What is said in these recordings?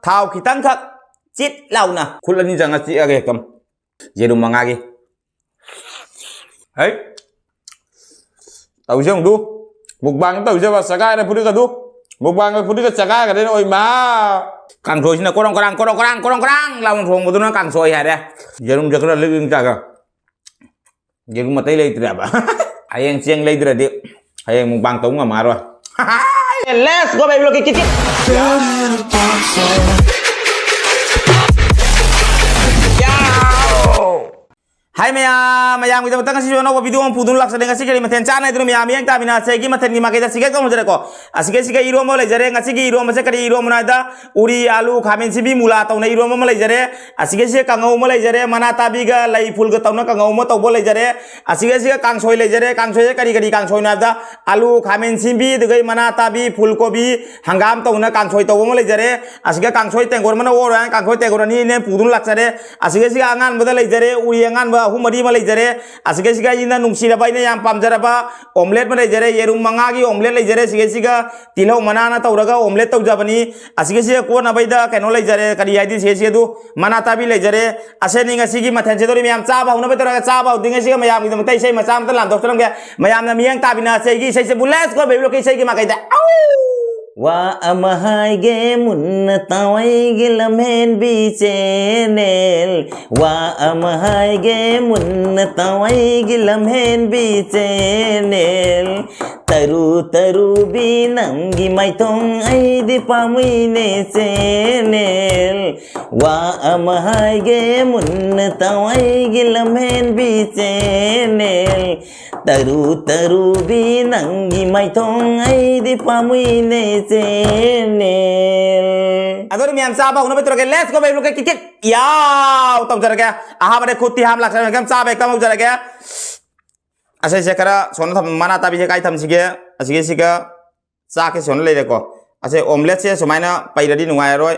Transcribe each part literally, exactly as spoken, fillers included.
ꯊꯥꯎ ꯈꯤꯇꯪꯈꯛ ꯆꯤꯠ ꯂꯥꯎꯅ ꯈꯨꯠ ꯑꯅꯤ ꯆꯪꯉ ꯆꯤꯛꯑꯒ ꯍꯦꯛꯇ ꯌꯦꯔꯨꯝ ꯃꯉꯥꯒꯤ꯫ ꯍꯩ꯫ ꯇꯧꯁꯦ ꯑꯃꯨꯛꯇꯨ꯫ ꯃꯨꯛꯕꯥꯡ ꯇꯧꯁꯦꯕ, ꯆꯒꯥꯏꯔ ꯐꯨꯔꯤꯒꯗꯨ꯫ ꯃꯨꯛꯕꯥꯡꯒ ꯐꯨꯔꯤꯒ ꯆꯒꯥꯏꯒꯗꯅ ꯑꯣꯏꯃꯥ꯫ ꯀꯥꯡꯁꯣꯏꯁꯤꯅ ꯀꯣꯔꯣꯡ ꯀꯔꯥꯡ, ꯀꯣꯔꯣꯡ ꯀꯔꯥꯡ, ꯀꯣꯔꯣꯡ ꯀꯔꯥꯡ ꯂꯥꯎꯅ ꯊꯣꯡꯕꯗꯨꯅ ꯀꯥꯡꯁꯣꯏ ꯍꯥꯏꯔꯦ꯫ ꯌꯦꯔꯨꯝꯁꯦ ꯈꯔ ꯂꯤꯛ ꯂꯤꯛ ꯆꯥꯒ꯫ ꯌꯦꯔꯨꯝ ꯑꯇꯩ ꯂꯩꯇ꯭ꯔꯦꯕ꯫ ꯍꯌꯦꯡ ꯆꯦꯡ ꯂꯩꯗ꯭ꯔꯗꯤ ꯍꯌꯦꯡ ꯃꯨꯛꯕꯥꯡ ꯇꯧꯕ ꯉꯝꯃꯔꯣꯏ꯫ Let's go, baby, look, kick, kick. ꯌꯥꯎ! ꯍꯥꯏ ꯃꯌꯥꯝ, ꯃꯌꯥꯝꯒꯤꯗꯃꯛꯇ ꯉꯁꯤꯁꯨ ꯑꯅꯧꯕ video ꯑꯃ ꯄꯨꯗꯨꯅ ꯂꯥꯛꯆꯔꯦ꯫ ꯉꯁꯤ ꯀꯔꯤ ꯃꯊꯦꯜ ꯆꯥꯅ ꯍꯥꯏꯗꯨꯅ ꯃꯌꯥꯝ ꯃꯤꯠꯌꯦꯡ ꯇꯥꯃꯤꯟꯅꯁꯦ꯫ ꯑꯩꯒꯤ ꯃꯊꯦꯜꯒꯤ ꯃꯥꯏꯀꯩꯗ ꯁꯤꯒꯦꯠ ꯀꯧꯖꯔꯦꯀꯣ꯫ ꯑꯁꯤꯒꯦꯠꯁꯤꯒ ꯏꯔꯣꯝꯕ ꯂꯩꯖꯔꯦ꯫ ꯉꯁꯤꯒꯤ ꯏꯔꯣꯝꯕꯁꯦ ꯀꯔꯤ ꯏꯔꯣꯝꯕꯅꯣ ꯍꯥꯏꯗ ꯎꯔꯤ, ꯑꯥꯂꯨ, ꯈꯥꯃꯦꯟ ꯑꯁꯤꯟꯕꯤ, ꯃꯨꯂꯥ ꯇꯧꯅ ꯏꯔꯣꯝꯕ ꯑꯃ ꯂꯩꯖꯔꯦ꯫ ꯑꯁꯤꯒꯦꯠꯁꯤꯒ ꯀꯥꯡꯉꯧ ꯑꯃ ꯂꯩꯖꯔꯦ꯫ ꯃꯅꯥ ꯇꯥꯕꯤꯒ ꯂꯩ ꯐꯨꯜꯒ ꯇꯧꯅ ꯀꯥꯡꯉꯧ ꯑꯃ ꯇꯧꯕ ꯂꯩꯖꯔꯦ꯫ ꯑꯁꯤꯒꯦꯠꯁꯤꯒ ꯀꯥꯡꯁꯣꯏ ꯂꯩꯖꯔꯦ꯫ ꯀꯥꯡꯁꯣꯏꯁꯦ ꯀꯔꯤ ꯀꯔꯤ ꯀꯥꯡꯁꯣꯏꯅꯣ ꯍꯥꯏꯕꯗ ꯑꯥꯂꯨ, ꯈꯥꯃꯦꯟ ꯑꯁꯤꯟꯕꯤ, ꯑꯗꯨꯒ ꯃꯅꯥ ꯇꯥꯕꯤ, ꯐꯨꯜ ꯀꯣꯕꯤ, ꯍꯪꯒꯥꯝ ꯇꯧꯅ ꯀꯥꯡꯁꯣꯏ ꯇꯧꯕ ꯑꯃ ꯂꯩꯖꯔꯦ꯫ ꯑꯁꯤꯒ ꯀꯥꯡꯁꯣꯏ ꯇꯦꯡꯀꯣꯠ ꯑꯃꯅ ꯑꯣꯔꯣꯏ ꯍꯥꯏꯅ ꯀꯥꯡꯁꯣꯏ ꯇꯦꯡꯀꯣꯠ ꯑꯅꯤꯅꯦ ꯄꯨꯗꯨꯅ ꯂꯥꯛꯆꯔꯦ꯫ ꯑꯁꯤꯒ ꯁꯤꯒ ꯑꯉꯥꯟꯕꯗ ꯂꯩꯖꯔꯦ, ꯎꯔꯤ ꯑꯉꯥꯟꯕ ꯑꯍꯨꯝ ꯃꯔꯤ ꯑꯃ ꯂꯩꯖꯔꯦ꯫ ꯑꯁꯤꯒ ꯁꯤꯒ ꯑꯩꯅ ꯅꯨꯡꯁꯤꯔꯕ, ꯑꯩꯅ ꯌꯥꯝ ꯄꯥꯝꯖꯔꯕ omelette ꯑꯃ ꯂꯩꯖꯔꯦ, ꯌꯦꯔꯨꯝ ꯃꯉꯥꯒꯤ omelette ꯂꯩꯖꯔꯦ꯫ ꯁꯤꯒ ꯁꯤꯒ ꯇꯤꯜꯍꯧ ꯃꯅꯥꯅ ꯇꯧꯔꯒ omelette ꯇꯧꯖꯕꯅꯤ꯫ ꯑꯁꯤꯒ ꯁꯤꯒ ꯀꯣꯠꯅꯕꯩꯗ ꯀꯩꯅꯣ ꯂꯩꯖꯔꯦ, ꯀꯔꯤ ꯍꯥꯏꯗꯤ ꯁꯤꯒ ꯁꯤꯒ ꯑꯗꯨ ꯃꯅꯥ ꯇꯥꯕꯤ ꯂꯩꯖꯔꯦ꯫ ꯑꯁꯤꯅꯤ ꯉꯁꯤꯒꯤ ꯃꯊꯦꯜꯁꯦ꯫ ꯑꯗꯨꯅꯤ ꯃꯌꯥꯝ ꯆꯥꯕ ꯍꯧꯅꯕ ꯇꯧꯔꯒ ꯆꯥꯕ ꯍꯧꯗ꯭ꯔꯤꯉꯩꯁꯤꯒ ꯃꯌꯥꯝꯒꯤꯗꯃꯛꯇ ꯏꯁꯩ ꯃꯆꯥ ꯑꯃꯇ ꯂꯥꯟꯊꯣꯛꯆꯔꯝꯒꯦ꯫ ꯃꯌꯥꯝꯅ ꯃꯤꯠꯌꯦꯡ ꯇꯥꯕꯤꯅꯁꯦ ꯑꯩꯒꯤ ꯏꯁꯩꯁꯤꯕꯨ꯫ Let's go, baby, look, ꯏꯁꯩꯒꯤ ꯃꯥꯏꯀꯩꯗ꯫ ꯋꯥ ꯑꯃ ꯍꯥꯏꯒꯦ ꯃꯨꯟꯅ ꯇꯥꯎ ꯑꯩꯒꯤ ꯂꯝꯍꯦꯟꯕꯤ channel꯫ ꯋꯥ ꯑꯃ ꯍꯥꯏꯒꯦ ꯃꯨꯟꯅ ꯇꯥꯎ ꯑꯩꯒꯤ ꯂꯝꯍꯦꯟꯕꯤ channel꯫ ꯇꯔꯨ ꯇꯔꯨꯕꯤ ꯅꯪꯒꯤ ꯃꯥꯏꯊꯣꯡ ꯑꯩꯗꯤ ꯄꯥꯝꯃꯨꯏꯅꯦ channel꯫ ꯋꯥ ꯑꯃ ꯍꯥꯏꯒꯦ ꯃꯨꯟꯅ ꯇꯥꯎ ꯑꯩꯒꯤ ꯂꯝꯍꯦꯟꯕꯤ channel꯫ ꯇꯔꯨ ꯇꯔꯨꯕꯤ ꯅꯪꯒꯤ ꯃꯥꯏꯊꯣꯡ ꯑꯩꯗꯤ ꯄꯥꯝꯃꯨꯏꯅꯦ channel꯫ ꯑꯗꯨꯗꯤ ꯃꯌꯥꯝ ꯆꯥꯕ ꯍꯧꯅꯕ ꯇꯧꯔꯒꯦ꯫ Let's go, baby, look, ꯀꯤꯛ ꯀꯤꯛ꯫ ꯌꯥꯎ! ꯇꯧꯖꯔꯒꯦ꯫ ꯑꯍꯥꯟꯕꯗ ꯈꯨꯠꯇꯤ ꯍꯥꯝ ꯂꯥꯛꯆꯔꯒꯦ꯫ ꯆꯥꯕ ꯍꯦꯛꯇ ꯍꯧꯖꯔꯒꯦ꯫ ꯑꯁꯤꯁꯦ ꯈꯔ ꯁꯣꯝꯗ ꯊꯝ-, ꯃꯅꯥ ꯇꯥꯕꯤꯁꯦ ꯀꯥꯏ ꯊꯝꯁꯤꯒꯦ? ꯑꯁꯤꯒꯤꯁꯤꯒ ꯆꯥꯛꯁꯦ ꯁꯣꯝꯗ ꯂꯩꯔꯦꯀꯣ꯫ ꯑꯁꯦ omelette ꯁꯦ ꯁꯨꯃꯥꯏꯅ ꯄꯩꯔꯗꯤ ꯅꯨꯡꯉꯥꯏꯔꯔꯣꯏ꯫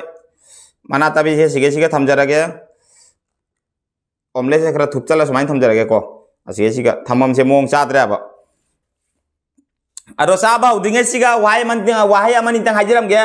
ꯃꯅꯥ ꯇꯥꯕꯤꯁꯦ ꯁꯤꯒꯩꯁꯤꯒ ꯊꯝꯖꯔꯒꯦ꯫ Omelette ꯁꯦ ꯈꯔ ꯊꯨꯞꯆꯜꯂ ꯁꯨꯃꯥꯏꯅ ꯊꯝꯖꯔꯒꯦꯀꯣ꯫ ꯑꯁꯤꯒꯩꯁꯤꯒ ꯊꯝꯐꯝꯁꯦ ꯃꯑꯣꯡ ꯆꯥꯗ꯭ꯔꯦꯕ꯫ ꯑꯗꯣ ꯆꯥꯕ ꯍꯧꯗ꯭ꯔꯤꯉꯩꯁꯤꯒ ꯋꯥꯍꯩ ꯑꯃ-, ꯋꯥꯍꯩ ꯑꯃꯅꯤꯇꯪ ꯍꯥꯏꯖꯔꯝꯒꯦ꯫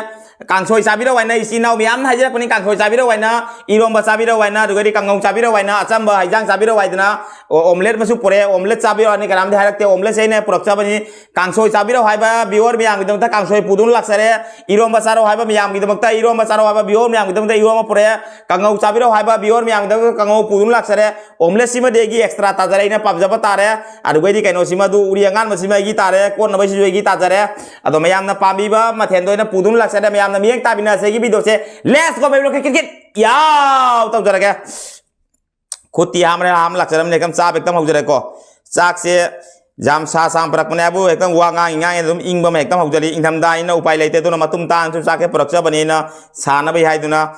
ꯀꯥꯡꯁꯣꯏ ꯆꯥꯕꯤꯔꯧ ꯍꯥꯏꯅ ꯏꯆꯤꯟ ꯏꯅꯥꯎ ꯃꯌꯥꯝꯅ ꯍꯥꯏꯖꯔꯛꯄꯅꯤ꯫ ꯀꯥꯡꯁꯣꯏ ꯆꯥꯕꯤꯔꯧ ꯍꯥꯏꯅ, ꯏꯔꯣꯝꯕ ꯆꯥꯕꯤꯔꯧ ꯍꯥꯏꯅ, ꯑꯗꯨꯒꯗꯤ ꯀꯥꯡꯉꯧ ꯆꯥꯕꯤꯔꯧ ꯍꯥꯏꯅ, ꯑꯆꯝꯕ ꯍꯩꯖꯥꯡ ꯆꯥꯕꯤꯔꯧ ꯍꯥꯏꯗꯅ, ꯑꯣ, omelette ꯑꯃꯁꯨ ꯄꯨꯔꯛꯑꯦ꯫ Omelette ꯆꯥꯕꯤꯔꯧ ꯍꯥꯏꯅ ꯀꯅꯥꯝꯇ ꯍꯥꯏꯔꯛꯇꯦ꯫ Omelette ꯁꯦ ꯑꯩꯅ ꯄꯨꯔꯛꯆꯕꯅꯤ꯫ ꯀꯥꯡꯁꯣꯏ ꯆꯥꯕꯤꯔꯧ ꯍꯥꯏꯕ viewer ꯃꯌꯥꯝꯒꯤꯗꯃꯛꯇ ꯀꯥꯡꯁꯣꯏ ꯄꯨꯗꯨꯅ ꯂꯥꯛꯆꯔꯦ꯫ ꯏꯔꯣꯝꯕ ꯆꯥꯔꯧ ꯍꯥꯏꯕ ꯃꯌꯥꯝꯒꯤꯗꯃꯛꯇ ꯏꯔꯣꯝꯕ ꯆꯥꯔꯧ ꯍꯥꯏꯕ viewer ꯃꯌꯥꯝꯒꯤꯗꯃꯛꯇ ꯏꯔꯣꯝꯕ ꯄꯨꯔꯛꯑꯦ꯫ ꯀꯥꯡꯉꯧ ꯆꯥꯕꯤꯔꯧ ꯍꯥꯏꯕ viewer ꯃꯌꯥꯝꯒꯤꯗꯃꯛꯇ ꯀꯥꯡꯉꯧ ꯄꯨꯗꯨꯅ ꯂꯥꯛꯆꯔꯦ꯫ Omelette ꯁꯤꯃꯗꯤ ꯑꯩꯒꯤ extra ꯇꯥꯖꯔꯦ, ꯑꯩꯅ ꯄꯥꯝꯖꯕ ꯇꯥꯔꯦ꯫ ꯑꯗꯨꯒꯩꯗꯤ ꯀꯩꯅꯣꯁꯤꯃ ꯑꯗꯨ ꯎꯔꯤ ꯑꯉꯥꯟꯕꯁꯤꯃ ꯑꯩꯒꯤ ꯇꯥꯔꯦ, ꯀꯣꯠꯅꯕꯁꯤꯁꯨ ꯑꯩꯒꯤ ꯇꯥꯖꯔꯦ꯫ ꯑꯗꯣ ꯃꯌꯥꯝꯅ ꯄꯥꯝꯕꯤꯕ ꯃꯊꯦꯜꯗ ꯑꯣꯏꯅ ꯄꯨꯗꯨꯅ ꯂꯥꯛꯆꯔꯦ꯫ ꯃꯌꯥꯝꯅ ꯃꯤꯠꯌꯦꯡ ꯇꯥꯕꯤꯅꯁꯦ ꯑꯩꯒꯤ video ꯁꯦ꯫ Let's go, baby, ꯂꯣꯀꯦ ꯀꯤꯠ ꯀꯤꯠ ꯌꯥꯎ ꯇꯧꯖꯔꯒꯦ꯫ ꯈꯨꯠꯇꯤ ꯍꯥꯝꯔꯦ, ꯍꯥꯝ ꯂꯥꯛꯆꯔꯝꯅꯦ꯫ ꯍꯦꯛꯇ ꯆꯥꯕ ꯍꯦꯛꯇ ꯍꯧꯖꯔꯦꯀꯣ꯫ ꯆꯥꯛꯁꯦ ꯌꯥꯝ ꯁꯥ ꯁꯥꯅ ꯄꯨꯔꯛꯄꯅꯦ ꯍꯥꯏꯕꯨ ꯍꯦꯛꯇ ꯋꯥ ꯉꯥꯡꯉꯤ ꯉꯥꯡꯉꯤ ꯑꯗꯨꯝ ꯏꯪꯕ ꯑꯃ ꯍꯦꯛꯇ ꯍꯧꯖꯔꯤ꯫ ꯏꯪꯊꯝꯊꯥꯅꯤꯅ ꯎꯄꯥꯏ ꯂꯩꯇꯦ, ꯑꯗꯨꯅ ꯃꯇꯨꯝ ꯇꯥꯅꯁꯨ ꯆꯥꯛꯁꯦ ꯄꯨꯔꯛꯆꯕꯅꯤꯅ ꯁꯥꯅꯕꯒꯤ ꯍꯥꯏꯗꯨꯅ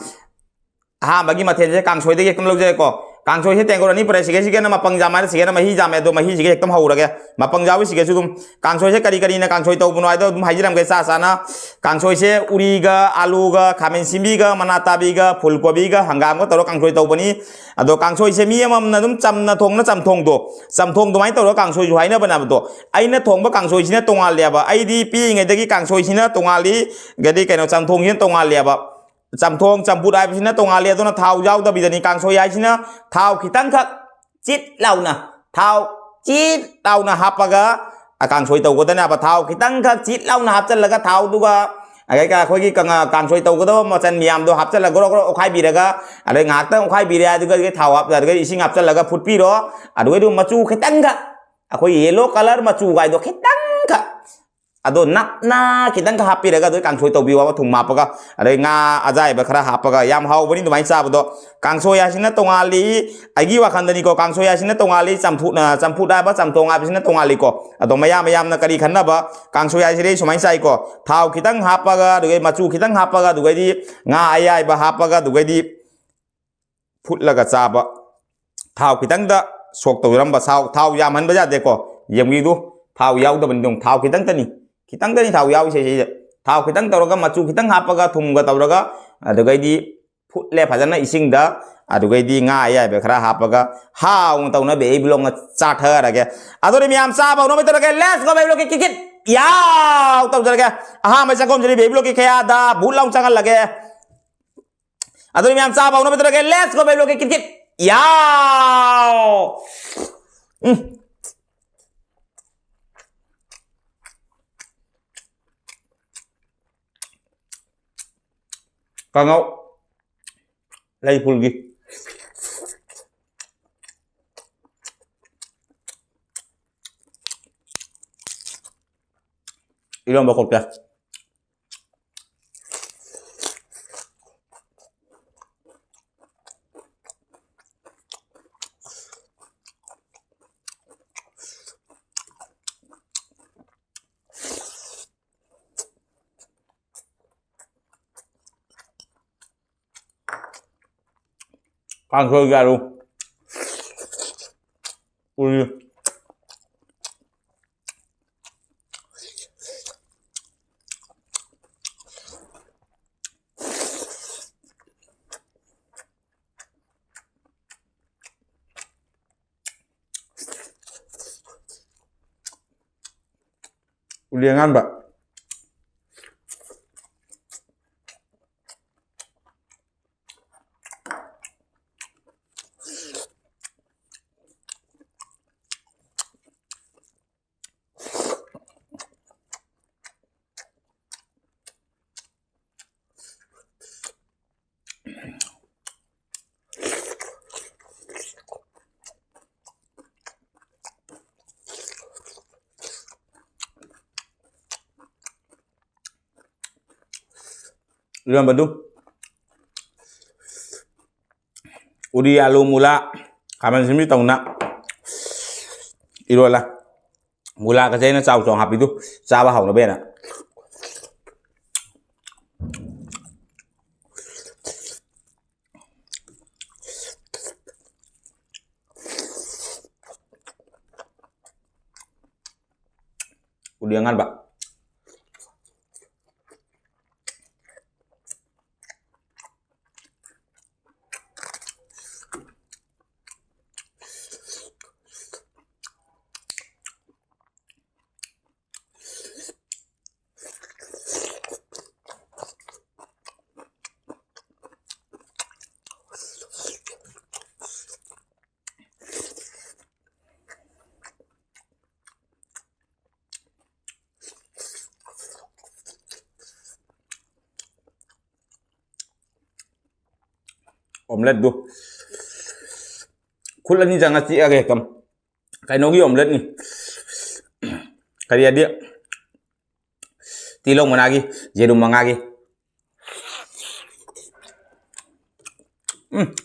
ꯑꯍꯥꯟꯕꯒꯤ ꯃꯊꯦꯜꯁꯦ ꯀꯥꯡꯁꯣꯏꯗꯒꯤ ꯍꯦꯛꯇ ꯂꯧꯖꯔꯦꯀꯣ꯫ ꯀꯥꯡꯁꯣꯏꯁꯦ ꯇꯦꯡꯀꯣꯠ ꯑꯅꯤ ꯄꯨꯔꯛꯑꯦ꯫ ꯁꯤꯒꯩ ꯁꯤꯒꯩꯅ ꯃꯄꯪ ꯌꯥꯝ ꯍꯥꯏꯔꯦ, ꯁꯤꯒꯩꯅ ꯃꯍꯤ ꯌꯥꯝꯃꯦ꯫ ꯑꯗꯣ ꯃꯍꯤꯁꯤꯒ ꯍꯦꯛꯇ ꯍꯧꯔꯒꯦ꯫ ꯃꯄꯪ ꯌꯥꯎꯕꯁꯤꯒꯁꯨ ꯑꯗꯨꯝ ꯀꯥꯡꯁꯣꯏꯁꯦ ꯀꯔꯤ ꯀꯔꯤꯅ ꯀꯥꯡꯁꯣꯏ ꯇꯧꯕꯅꯣ ꯍꯥꯏꯗꯣ ꯑꯗꯨꯝ ꯍꯥꯏꯖꯔꯝꯒꯦ ꯆꯥ ꯆꯥꯅ꯫ ꯀꯥꯡꯁꯣꯏꯁꯦ ꯎꯔꯤꯒ, ꯑꯥꯂꯨꯒ, ꯈꯥꯃꯦꯟ ꯁꯤꯟꯕꯤꯒ, ꯃꯅꯥ ꯇꯥꯕꯤꯒ, ꯐꯨꯜ ꯀꯣꯕꯤꯒ, ꯍꯪꯒꯥꯝꯒ ꯇꯧꯔꯒ ꯀꯥꯡꯁꯣꯏ ꯇꯧꯕꯅꯤ꯫ ꯑꯗꯣ ꯀꯥꯡꯁꯣꯏꯁꯦ ꯃꯤ ꯑꯃꯃꯝꯅ ꯑꯗꯨꯝ ꯆꯝꯅ ꯊꯣꯡꯅ ꯆꯝꯊꯣꯡꯗꯣ, ꯆꯝꯊꯣꯡ ꯑꯗꯨꯃꯥꯏꯅ ꯇꯧꯔꯒ ꯀꯥꯡꯁꯣꯏꯁꯨ ꯍꯥꯏꯅꯕꯅꯦ꯫ ꯑꯗꯣ ꯑꯩꯅ ꯊꯣꯡꯕ ꯀꯥꯡꯁꯣꯏꯁꯤꯅ ꯇꯣꯉꯥꯜꯂꯦꯕ꯫ ꯑꯩꯗꯤ ꯄꯤꯛꯏꯉꯩꯗꯒꯤ ꯀꯥꯡꯁꯣꯏꯁꯤꯅ ꯇꯣꯉꯥꯜꯂꯤ, ꯒꯗꯤ ꯀꯩꯅꯣ, ꯆꯝꯊꯣꯡꯁꯤꯅ ꯇꯣꯉꯥꯜꯂꯦꯕ꯫ ꯆꯝꯊꯣꯡ ꯆꯝꯐꯨꯠ ꯍꯥꯏꯕꯁꯤꯅ ꯇꯣꯉꯥꯜꯂꯤ, ꯑꯗꯨꯅ ꯊꯥꯎ ꯌꯥꯎꯗꯕꯤꯗꯅꯤ꯫ ꯀꯥꯡꯁꯣꯏ ꯍꯥꯏꯁꯤꯅ ꯊꯥꯎ ꯈꯤꯇꯪꯈꯛ ꯆꯤꯠ ꯂꯥꯎꯅ, ꯊꯥꯎ ꯆꯤꯠ ꯂꯥꯎꯅ ꯍꯥꯞꯄꯒ, ꯑ, ꯀꯥꯡꯁꯣꯏ ꯇꯧꯒꯗꯅꯦꯕ꯫ ꯊꯥꯎ ꯈꯤꯇꯪꯈꯛ ꯆꯤꯠ ꯂꯥꯎꯅ ꯍꯥꯞꯆꯜꯂꯒ ꯊꯥꯎꯗꯨꯒ, ꯑꯗꯩ ꯑꯩꯈꯣꯏꯒꯤ ꯀꯪ-, ꯀꯥꯡꯁꯣꯏ ꯇꯧꯒꯗꯕ ꯃꯆꯜ ꯃꯌꯥꯝꯗꯣ ꯍꯥꯞꯆꯜꯂꯒ ꯒ꯭ꯔꯣ ꯒ꯭ꯔꯣ ꯑꯣꯠꯈꯥꯏꯕꯤꯔꯒ, ꯑꯗꯩ ꯉꯥꯏꯍꯥꯛꯇꯪ ꯑꯣꯠꯈꯥꯏꯕꯤꯔꯦ, ꯑꯗꯨꯒ ꯊꯥꯎ ꯍꯥꯞ-, ꯑꯗꯨꯒ ꯏꯁꯤꯡ ꯍꯥꯞꯆꯜꯂꯒ ꯐꯨꯠꯄꯤꯔꯣ꯫ ꯑꯗꯨꯒ ꯑꯗꯨꯝ ꯃꯆꯨ ꯈꯤꯇꯪꯈꯛ, ꯑꯩꯈꯣꯏ yellow colour ꯃꯆꯨ ꯍꯥꯏꯗꯣ ꯈꯤꯇꯪꯈꯛ, ꯑꯗꯣ ꯅꯞꯅ ꯈꯤꯇꯪꯒ ꯍꯥꯞꯄꯤꯔꯒ ꯑꯗꯨ ꯀꯥꯡꯁꯣꯏ ꯇꯧꯕꯤꯌꯣ ꯍꯥꯏꯕ, ꯊꯨꯝ ꯍꯥꯞꯄꯒ, ꯑꯗꯩ ꯉꯥ ꯑꯖꯥꯏꯕ ꯈꯔ ꯍꯥꯞꯄꯒ꯫ ꯌꯥꯝ ꯍꯥꯎꯕꯅꯤ ꯑꯗꯨꯃꯥꯏꯅ ꯆꯥꯕꯗꯣ꯫ ꯀꯥꯡꯁꯣꯏ ꯍꯥꯏꯁꯤꯅ ꯇꯣꯉꯥꯜꯂꯤ, ꯑꯩꯒꯤ ꯋꯥꯈꯟꯗꯅꯤꯀꯣ, ꯀꯥꯡꯁꯣꯏ ꯍꯥꯏꯁꯤꯅ ꯇꯣꯉꯥꯜꯂꯤ, ꯆꯝꯐꯨꯠ, ꯑ, ꯆꯝꯐꯨꯠ ꯍꯥꯏꯕ, ꯆꯝꯊꯣꯡ ꯍꯥꯏꯕꯁꯤꯅ ꯇꯣꯉꯥꯜꯂꯤꯀꯣ꯫ ꯑꯗꯣ ꯃꯌꯥꯝ, ꯃꯌꯥꯝꯅ ꯀꯔꯤ ꯈꯟꯅꯕ? ꯀꯥꯡꯁꯣꯏ ꯍꯥꯏꯁꯤꯗꯤ ꯑꯩ ꯁꯨꯃꯥꯏꯅ ꯆꯥꯏꯀꯣ, ꯊꯥꯎ ꯈꯤꯇꯪ ꯍꯥꯞꯄꯒ, ꯑꯗꯨꯒ ꯃꯆꯨ ꯈꯤꯇꯪ ꯍꯥꯞꯄꯒ, ꯑꯗꯨꯒꯩꯗꯤ ꯉꯥ ꯑꯌꯥꯏꯕ ꯍꯥꯞꯄꯒ, ꯑꯗꯨꯒꯩꯗꯤ ꯐꯨꯠꯂꯒ ꯆꯥꯕ꯫ ꯊꯥꯎ ꯈꯤꯇꯪꯗ ꯁꯣꯛ ꯇꯧꯖꯔꯝꯕ, ꯊꯥꯎ, ꯊꯥꯎ ꯌꯥꯝꯍꯟꯕ ꯌꯥꯗꯦꯀꯣ꯫ ꯌꯦꯡꯕꯤꯗꯨ, ꯊꯥꯎ ꯌꯥꯎꯗꯕꯅꯤ ꯑꯗꯨꯝ, ꯊꯥꯎ ꯈꯤꯇꯪꯇꯅꯤ, ꯈꯤꯇꯪꯇꯅꯤ ꯊꯥꯎ ꯌꯥꯎꯔꯤꯁꯦ ꯁꯤꯗ꯫ ꯊꯥꯎ ꯈꯤꯇꯪ ꯇꯧꯔꯒ, ꯃꯆꯨ ꯈꯤꯇꯪ ꯍꯥꯞꯄꯒ, ꯊꯨꯝꯒ ꯇꯧꯔꯒ, ꯑꯗꯨꯒꯩꯗꯤ ꯐꯨꯠꯂꯦ ꯐꯖꯅ ꯏꯁꯤꯡꯗ, ꯑꯗꯨꯒꯩꯗꯤ ꯉꯥ ꯑꯌꯥꯏꯕ ꯈꯔ ꯍꯥꯞꯄꯒ ꯍꯥꯎꯅ ꯇꯧꯅ baby ꯂꯣꯡꯅ ꯆꯥꯊꯔꯒꯦ꯫ ꯑꯗꯨꯗꯤ ꯃꯌꯥꯝ ꯆꯥꯕ ꯍꯧꯅꯕ ꯇꯧꯔꯒꯦ꯫ Let's go, baby ꯂꯣꯡꯒꯤ ꯀꯤꯠ ꯀꯤꯠ꯫ ꯌꯥꯎ ꯇꯧꯖꯔꯒꯦ꯫ ꯑꯍꯥꯟꯕ ꯆꯥꯛꯈꯨꯝꯁꯤꯗꯤ ꯕꯦꯕꯤ ꯂꯣꯛꯀꯤ ꯈꯌꯥꯗ ꯕꯨꯠ ꯂꯥꯎ ꯆꯪꯍꯜꯂꯒꯦ꯫ ꯑꯗꯨꯅ ꯃꯌꯥꯝ ꯆꯥꯕ ꯍꯧꯅꯕ ꯇꯧꯔꯒꯦ꯫ Let's go, ꯕꯦꯕꯤ ꯂꯣꯛꯀꯤ ꯀꯤꯠ ꯀꯤꯠ꯫ ꯌꯥꯎ꯫ ꯎꯝ꯫ ꯀꯥꯡꯉꯧ꯫ ꯂꯩ ꯐꯨꯜꯒꯤ꯫ ꯏꯔꯣꯝꯕ ꯈꯣꯠꯄ꯫ ꯀꯥꯡꯁꯣꯏꯒꯤ ꯑꯂꯨ꯫ ꯎꯔꯤ꯫ ꯎꯂꯤ ꯑꯉꯥꯟꯕ꯫ ꯏꯔꯣꯟꯕꯗꯨ ꯎꯔꯤ, ꯑꯥꯂꯨ, ꯃꯨꯂꯥ, ꯈꯥꯃꯦꯟ ꯑꯁꯤꯟꯕꯤ ꯇꯧꯅ ꯏꯔꯣꯜꯂꯦ꯫ ꯃꯨꯂꯥꯒꯁꯦ ꯑꯩꯅ ꯆꯥꯎ ꯆꯥꯎ ꯍꯥꯞꯄꯤꯗꯨ ꯆꯥꯕ ꯍꯥꯎꯅꯕ ꯍꯦꯟꯅ꯫ ꯎꯂꯤ ꯑꯉꯥꯟꯕ꯫ ꯑꯣꯝꯂꯦꯠꯇꯨ ꯈꯨꯠ ꯑꯅꯤ ꯆꯪꯉ ꯆꯤꯛꯑꯒ ꯍꯦꯛꯇ꯫ ꯀꯩꯅꯣꯒꯤ ꯑꯣꯝꯂꯦꯠꯅꯤ, ꯀꯔꯤ ꯍꯥꯏꯗꯤ, ꯇꯤꯜꯍꯧ ꯃꯅꯥꯒꯤ, ꯌꯦꯔꯨꯝ ꯃꯉꯥꯒꯤ꯫ ꯎꯝ꯫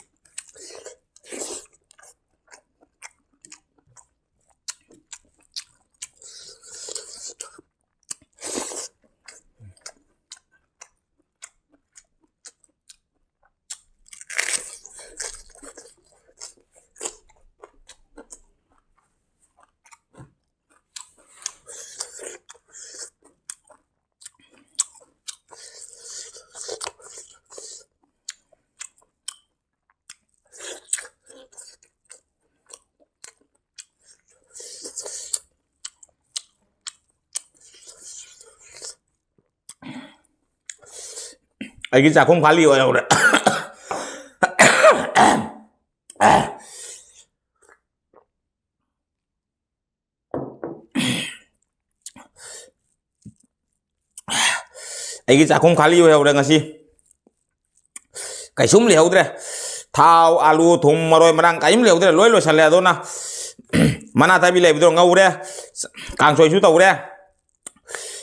ꯑꯩꯒꯤ ꯆꯥꯛꯈꯨꯝ ꯈꯥꯂꯤ ꯑꯣꯏꯍꯧꯔꯦ꯫ ꯑꯩꯒꯤ ꯆꯥꯛꯈꯨꯝ ꯈꯥꯂꯤ ꯑꯣꯏꯍꯧꯔꯦ ꯉꯁꯤ꯫ ꯀꯩꯁꯨꯝ ꯂꯩꯍꯧꯗ꯭ꯔꯦ꯫ ꯊꯥꯎ, ꯑꯥꯂꯨ, ꯊꯨꯝ, ꯃꯔꯣꯏ ꯃꯔꯥꯡ ꯀꯔꯤꯝ ꯂꯩꯍꯧꯗ꯭ꯔꯦ꯫ ꯂꯣꯏ ꯂꯣꯏꯁꯜꯂꯦ꯫ ꯑꯗꯨꯅ ꯃꯅꯥ ꯊꯕꯤ ꯂꯩꯕꯗꯣ ꯉꯧꯔꯦ꯫ ꯀꯥꯡꯁꯣꯏꯁꯨ ꯇꯧꯔꯦ꯫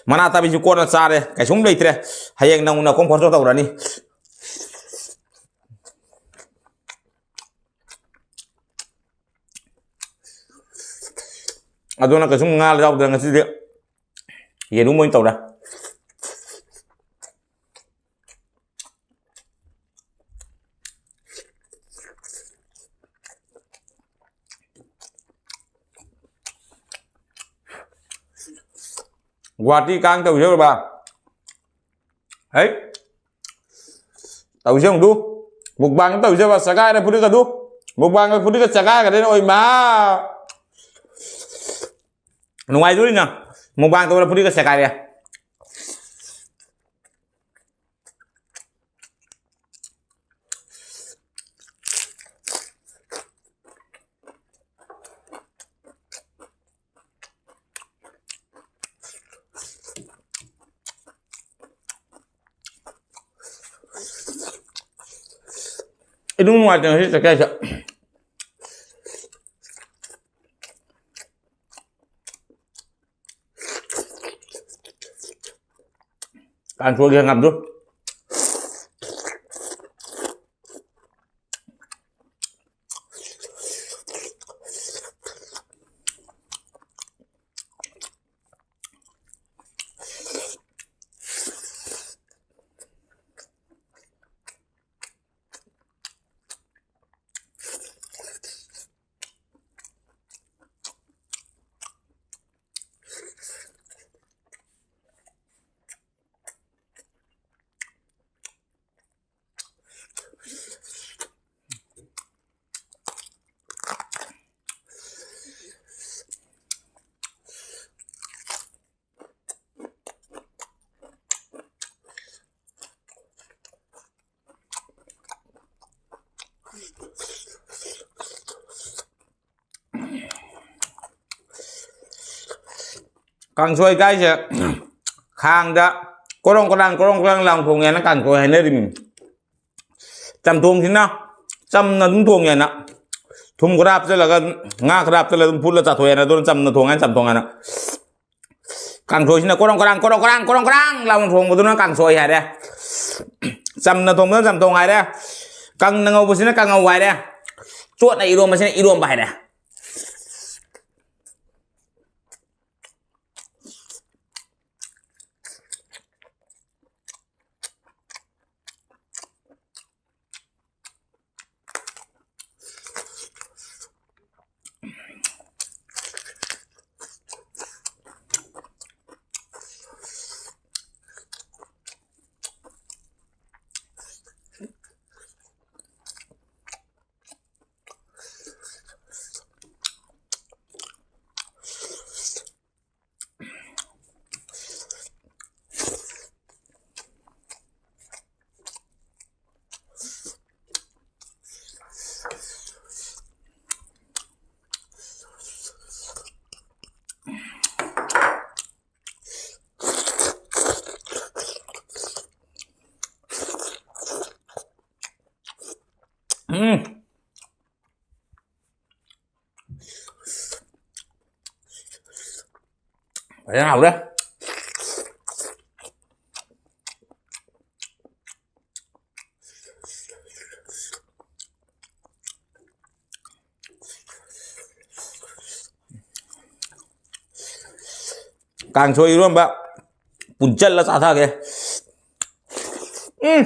ꯃꯅꯥ ꯊꯕꯤꯁꯨ ꯀꯣꯟꯅ ꯆꯥꯔꯦ꯫ ꯀꯩꯁꯨꯝ ꯂꯩꯇ꯭ꯔꯦ꯫ ꯍꯌꯦꯡ ꯅꯧꯅ ꯀꯣꯝ ꯐꯣꯔꯁꯇꯣ ꯇꯧꯔꯅꯤ꯫ ꯑꯗꯨꯅ ꯀꯩꯁꯨꯝ ꯉꯥ ꯌꯥꯎꯗ꯭ꯔꯦ ꯉꯁꯤꯗꯤ꯫ ꯌꯦꯔꯨꯝ ꯑꯣꯏꯅ ꯇꯧꯔꯦ꯫ ꯒꯨꯍꯥꯇꯤ ꯀꯥꯡ ꯇꯧꯁꯦ ꯕꯕꯥ꯫ ꯍꯩ꯫ ꯇꯧꯁꯦ ꯑꯃꯨꯛꯇꯨ꯫ ꯃꯨꯛꯕꯥꯡ ꯇꯧꯁꯦ ꯕꯕꯥ꯫ ꯆꯒꯥꯏꯔꯦ ꯐꯨꯔꯤꯠꯀꯗꯨ꯫ ꯃꯨꯛꯕꯥꯡꯒ ꯐꯨꯔꯤꯠꯀ ꯆꯒꯥꯏꯒꯗꯣꯏꯅꯦ꯫ ꯑꯣꯏ ꯃꯥ꯫ ꯅꯨꯡꯉꯥꯏꯗꯣꯔꯤꯅ꯫ ꯃꯨꯛꯕꯥꯡ ꯇꯧꯔ ꯐꯨꯔꯤꯠꯀ ꯆꯒꯥꯏꯔꯦ꯫ ꯏꯅꯨꯡ ꯅꯨꯡꯉꯥꯏꯇꯦ ꯉꯁꯤ ꯆꯠꯀꯦ ꯍꯥꯏꯁꯦ꯫ ꯀꯥꯡꯁꯣꯏꯒꯤ ꯍꯪꯒꯥꯝꯗꯨ꯫ ꯀꯥꯡꯁꯣꯏ ꯀꯥꯏꯁꯦ ꯈꯥꯡꯗ ꯀꯣꯔꯣꯡ ꯀꯣꯔꯥꯡ ꯀꯣꯔꯣꯡ ꯀꯣꯔꯥꯡ ꯂꯥꯡ ꯊꯣꯡꯉꯦꯅ ꯀꯥꯡꯁꯣꯏ ꯍꯥꯏꯅꯔꯤꯃꯤ꯫ ꯆꯝꯊꯣꯡꯁꯤꯅ ꯆꯝꯅ ꯑꯗꯨꯝ ꯊꯣꯡꯉꯦꯅ, ꯊꯨꯝ ꯈꯔ ꯍꯥꯞꯆꯤꯜꯂꯒ, ꯉꯥ ꯈꯔ ꯍꯥꯞꯆꯤꯜꯂꯒ ꯑꯗꯨꯝ ꯐꯨꯠꯂ ꯆꯥꯊꯣꯛꯑꯦꯅ, ꯑꯗꯨꯅ ꯆꯝꯅ ꯊꯣꯡꯉꯦꯅ ꯆꯝꯊꯣꯡ ꯍꯥꯏꯅ꯫ ꯀꯥꯡꯁꯣꯏꯁꯤꯅ ꯀꯣꯔꯣꯡ ꯀꯔꯥꯡ ꯀꯣꯔꯣꯡ ꯀꯔꯥꯡ ꯀꯣꯔꯣꯡ ꯀꯔꯥꯡ ꯂꯥꯎꯅ ꯊꯣꯡꯕꯗꯨꯅ ꯀꯥꯡꯁꯣꯏ ꯍꯥꯏꯔꯦ꯫ ꯆꯝꯅ ꯊꯣꯡꯕꯗꯨꯅ ꯆꯝꯊꯣꯡ ꯍꯥꯏꯔꯦ꯫ ꯀꯪꯅ ꯉꯧꯕꯁꯤꯅ ꯀꯥꯡꯉꯧ ꯍꯥꯏꯔꯦ꯫ ꯆꯣꯠꯅ ꯏꯔꯣꯝꯕꯁꯤꯅ ꯏꯔꯣꯝꯕ ꯍꯥꯏꯔꯦ꯫ ꯎꯝ꯫ ꯐꯖꯅ ꯍꯥꯎꯔꯦ꯫ ꯀꯥꯡꯁꯣꯏ ꯏꯔꯣꯟꯕ ꯄꯨꯟꯁꯤꯜꯂ ꯆꯥꯊꯒꯦ꯫ ꯎꯝ꯫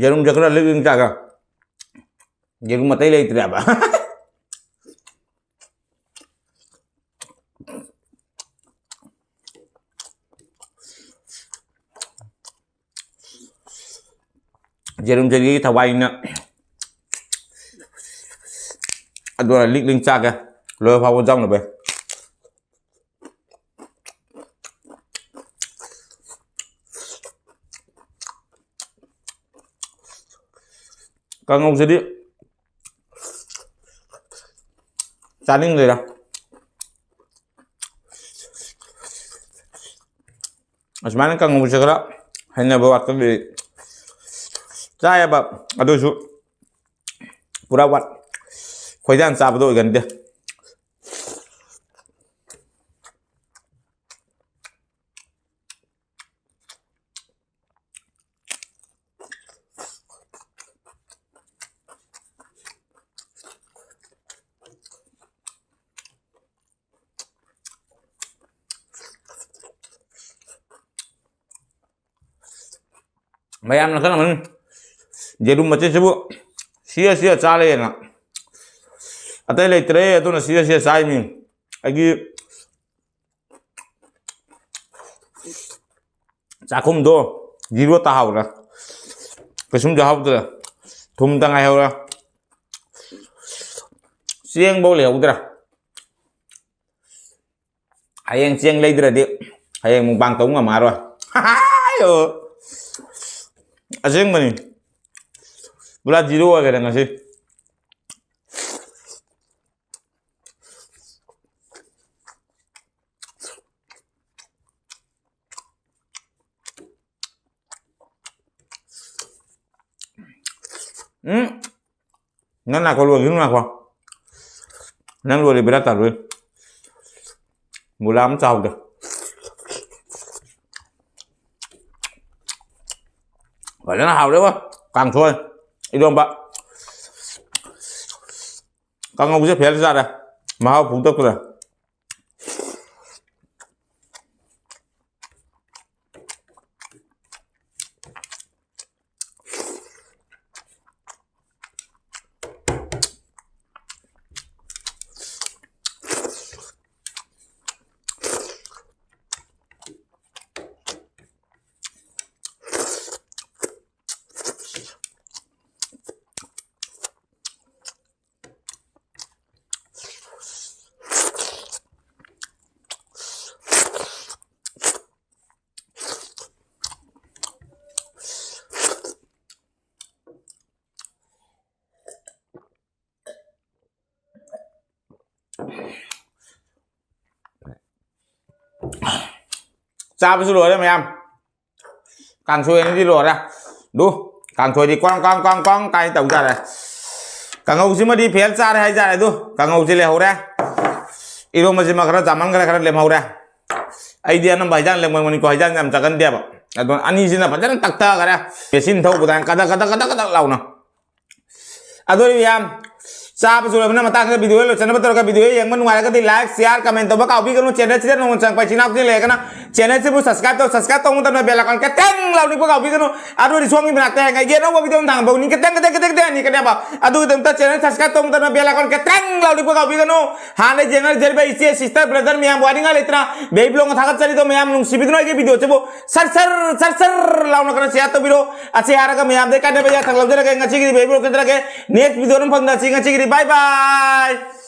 ꯌꯦꯔꯨꯝꯁꯦ ꯈꯔ ꯂꯤꯛ ꯂꯤꯛ ꯆꯥꯒ꯫ ꯌꯦꯔꯨꯝ ꯑꯇꯩ ꯂꯩꯇ꯭ꯔꯦꯕ꯫ ꯌꯦꯔꯨꯝꯁꯤꯗꯤ ꯊꯋꯥꯏꯅ꯫ ꯑꯗꯨꯅ ꯂꯤꯛ ꯂꯤꯛ ꯆꯥꯒꯦ꯫ ꯂꯣꯏꯕ ꯐꯥꯎꯕ ꯆꯥꯎꯅꯕ꯫ ꯀꯥꯡꯉꯧꯁꯤꯗꯤ ꯆꯥꯅꯤꯡꯗ꯭ꯔꯦꯗ꯫ ꯑꯁꯨꯃꯥꯏꯅ ꯀꯥꯡꯉꯧꯁꯦ ꯈꯔ ꯍꯩꯅꯕ ꯋꯥꯠꯄꯗꯤ ꯆꯥꯏꯌꯦꯕ, ꯑꯗꯨꯁꯨ ꯄꯨꯔꯥ ꯋꯥꯠ ꯈꯣꯏꯗꯥꯟ ꯆꯥꯕꯗꯣ ꯑꯣꯏꯒꯟꯗꯦ꯫ ꯃꯌꯥꯝꯅ ꯈꯜꯂꯝꯒꯅꯤ, ꯌꯦꯔꯨꯝ ꯃꯆꯦꯠꯁꯤꯕꯨ ꯁꯤꯌꯥ ꯁꯤꯌꯥ ꯆꯥ ꯂꯩꯌꯦꯅ꯫ ꯑꯇꯩ ꯂꯩꯇ꯭ꯔꯦ, ꯑꯗꯨꯅ ꯁꯤꯌꯥ ꯁꯤꯌꯥ ꯆꯥꯏꯃꯤ꯫ ꯑꯩꯒꯤ ꯆꯥꯛꯈꯨꯝꯗꯣ ꯖꯤꯔꯣ ꯇꯥꯍꯧꯔꯦ꯫ ꯀꯩꯁꯨꯝ ꯆꯥꯍꯧꯗ꯭ꯔꯦ꯫ ꯊꯨꯝꯇ ꯉꯥꯏꯍꯧꯔꯦ꯫ ꯆꯦꯡꯐꯧ ꯂꯩꯍꯧꯗ꯭ꯔꯦ꯫ ꯍꯌꯦꯡ ꯆꯦꯡ ꯂꯩꯗ꯭ꯔꯗꯤ ꯍꯌꯦꯡ ꯃꯨꯛꯕꯥꯡ ꯇꯧ ꯉꯝꯃꯔꯣꯏ꯫ ꯑꯁꯦꯡꯕꯅꯤ꯫ ꯄꯨꯔꯥ ꯖꯤꯔꯣ ꯑꯣꯏꯈꯔꯦ ꯉꯁꯤ꯫ ꯎꯝ꯫ ꯅꯪ ꯅꯥꯀꯣ ꯂꯣꯏꯈꯤꯅꯨ, ꯅꯥꯀꯣ꯫ ꯅꯪ ꯂꯣꯏꯔꯦ, ꯕꯦꯔꯥ ꯇꯥꯗꯣꯏ꯫ ꯃꯨꯂꯥ ꯑꯃ ꯆꯥꯍꯧꯗꯦ꯫ ꯐꯖꯅ ꯍꯥꯎꯔꯦꯕꯣ꯫ ꯀꯥꯡꯁꯣꯏ, ꯏꯔꯣꯝꯕ꯫ ꯀꯥꯡꯉꯧꯁꯦ ꯐꯦꯜ ꯆꯥꯔꯦ꯫ ꯃꯍꯥꯎ ꯐꯣꯡꯗꯣꯛꯇ꯭ꯔꯦ꯫ ꯆꯥꯕꯁꯨ ꯂꯣꯏꯔꯦ ꯃꯌꯥꯝ꯫ ꯀꯥꯡꯁꯣꯏ ꯑꯅꯤꯗꯤ ꯂꯣꯏꯔꯦ꯫ ꯑꯗꯨ ꯀꯥꯡꯁꯣꯏꯗꯤ ꯀ꯭ꯋꯥꯡ ꯀ꯭ꯋꯥꯡ ꯀ꯭ꯋꯥꯡ ꯀ꯭ꯋꯥꯡ ꯀꯥꯏꯅ ꯇꯧ ꯇꯥꯔꯦ꯫ ꯀꯥꯡꯍꯧꯁꯤꯃꯗꯤ ꯐꯦꯜ ꯆꯥꯔꯦ ꯍꯥꯏꯇꯥꯔꯦ꯫ ꯑꯗꯨ ꯀꯥꯡꯍꯧꯁꯤ ꯂꯩꯍꯧꯔꯦ꯫ ꯏꯔꯣꯝꯕꯁꯤꯃ ꯈꯔ ꯆꯥꯃꯟꯈ꯭ꯔꯦ, ꯈꯔ ꯂꯦꯝꯍꯧꯔꯦ꯫ ꯑꯩꯗꯤ ꯑꯅꯝꯕ ꯍꯩꯖꯥꯡ ꯂꯦꯝꯒꯟꯕꯅꯤꯀꯣ, ꯍꯩꯖꯥꯡ ꯌꯥꯝ ꯆꯥꯒꯟꯗꯦꯕ꯫ ꯑꯗꯨꯅ ꯑꯅꯤꯁꯤꯅ ꯐꯖꯅ ꯇꯛꯊꯈ꯭ꯔꯦ꯫ ꯃꯦꯆꯤꯟ ꯊꯧꯕꯗ ꯀꯗꯛ ꯀꯗꯛ ꯀꯗꯛ ꯀꯗꯛ ꯂꯥꯎꯅ꯫ ꯑꯗꯨ ꯃꯌꯥꯝ, ꯆꯥꯕꯁꯨ ꯂꯣꯏꯕꯅ ꯃꯇꯥꯡꯁꯤꯗ video ꯂꯣꯏꯁꯤꯟꯅꯕ ꯇꯧꯔꯒ, video ꯌꯦꯡꯕ ꯅꯨꯡꯉꯥꯏꯔꯒꯗꯤ like, share, comment ꯇꯧꯕ ꯀꯥꯎꯕꯤꯒꯅꯨ꯫ Channel ꯁꯤꯗ ꯅꯧꯅ ꯆꯪꯉꯛꯄ ꯏꯆꯤꯟ ꯏꯅꯥꯎꯁꯤꯡ ꯂꯩꯔꯒꯅ channel ꯁꯤꯕꯨ subscribe ꯇꯧ, subscribe ꯇꯧꯕ ꯃꯇꯝꯗ bell icon ꯈꯤꯇꯪ ꯂꯥꯎꯅꯤꯛꯄ ꯀꯥꯎꯕꯤꯒꯅꯨ꯫ ꯑꯗꯨꯗꯤ ꯁꯣꯝꯒꯤ ꯃꯅꯥꯛꯇ ꯍꯌꯦꯡ ꯑꯩꯒꯤ ꯑꯅꯧꯕ video ꯑꯃ ꯊꯥꯡꯕ ꯎꯅꯤ, ꯈꯤꯇꯪ, ꯈꯤꯇꯪ, ꯈꯤꯇꯪ, ꯈꯤꯇꯪ ꯍꯦꯟꯅꯤꯛꯀꯅꯦꯕ꯫ ꯑꯗꯨꯒꯤꯗꯃꯛꯇ channel subscribe ꯇꯧꯕ ꯃꯇꯝꯗ bell icon ꯈꯤꯇꯪ ꯂꯥꯎꯅꯤꯛꯄ ꯀꯥꯎꯕꯤꯒꯅꯨ꯫ ꯍꯥꯟꯅ ꯌꯦꯡꯅꯖꯔꯤꯕ ꯏꯆꯦ, sister, brother ꯃꯌꯥꯝ ꯋꯥꯅꯤꯡꯉꯥꯏ ꯂꯩꯇꯅ ꯕꯦꯕꯤ ꯕ꯭ꯂꯣꯛꯅ ꯊꯥꯒꯠꯆꯔꯤꯗꯣ ꯃꯌꯥꯝ ꯅꯨꯡꯁꯤꯕꯤꯗꯨꯅ ꯑꯩꯒꯤ video ꯁꯤꯕꯨ ꯁꯔ ꯁꯔ ꯁꯔ ꯂꯥꯎꯅ ꯈꯔ share ꯇꯧꯕꯤꯔꯣ꯫ ꯑꯁꯤ ꯍꯥꯏꯔꯒ ꯃꯌꯥꯝꯗꯩ ꯀꯥꯟꯅꯕ ꯌꯥꯊꯪ ꯂꯧꯖꯔꯒꯦ꯫ ꯉꯁꯤꯒꯤꯗꯤ ꯕꯦꯕꯤ ꯕ꯭ꯂꯣꯛ ꯆꯠꯆꯔꯒꯦ꯫ Next video ꯑꯗꯨꯝ ꯐꯪꯗꯁꯤ꯫ ꯉꯁꯤꯒꯤꯗꯤ bye bye꯫